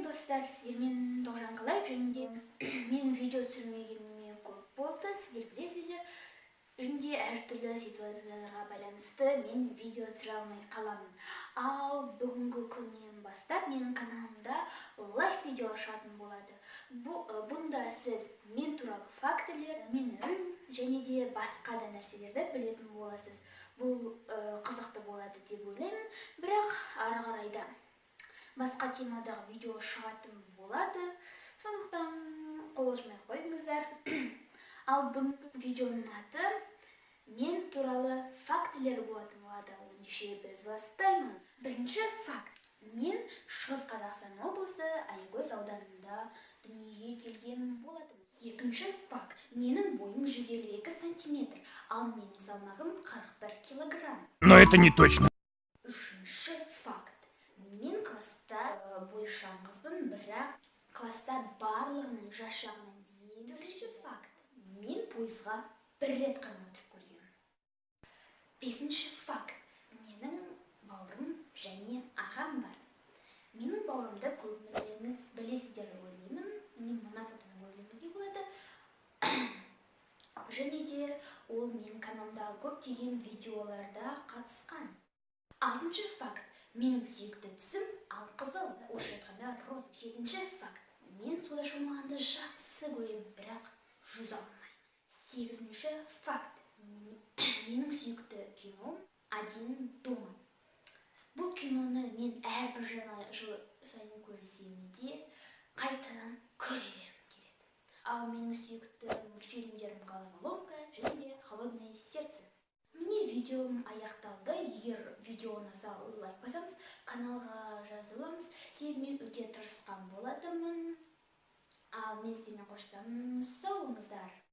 Достар, сіздермен Тоғжан Қалаев. Және де менің видео түсірмегеніме көп болды, сіздер білесіздер. Және де әртүрлі ситуацияларға байланысты мен видео түсіре алмай қаламын. Ал бүгінгі күннен бастап менің каналымда лайв видео шығатын болады. Бұнда сіз мен туралы фактілер, менің және де басқа да нәрселерді білетін боласыз. Бұл қызықты болады деп ойлаймын. Бірақ ары қарай да басқа темадағы видео шығатын болады, сондықтан қобалжымай қойыңыздар. Ал бүгінгі видеоның аты «Мен туралы фактілер» болатын болады. Ендеше біз бастаймыз. Бірінші факт: мен Шығыс Қазақстан облысы Аягөз ауданында дүниеге келген болатынмын. Екінші факт: менің бойым 152 сантиметр, ал менің салмағым 41 килограмм. Но это не точно. Үшінші факт: мен класста бойшаң қызбын, бірақ класста барлығының жас жағынан ең. Төртінші факт: мен пойызға бір рет қана отырып көргенмін. Бесінші факт: менің бауырым және ағам бар. Менің бауырымды көбілеріңіз білесіздер деп ойлаймын. Міне, мына фотоны көрулеріңізге болады. Және де ол менің каналымдағы көптеген видеоларда қатысқан. Алтыншы факт: менің сүйікті түсім алқызыл, орысша айтқанда, роза. Жетінші факт: мен суда шомылғанды жақсы көремін, бірақ жүзе алмаймын. Сегізінші факт: менің сүйікті кином «Один дома». Бұл киноны мен әрбір жаңа жыл сайын көрсем де, қайтадан көре бергім келеді. Ал менің сүйікті мультфильмдерім «Головоломка» және де «Холодное сердце». Міне, видеом аяқталды. Егер видео ұнаса, лайк басамыз, каналға жазыламыз, себебі мен өте тырысқан болатынмын. Ал мен сіздермен қоштасамын. Сау болыңыздар.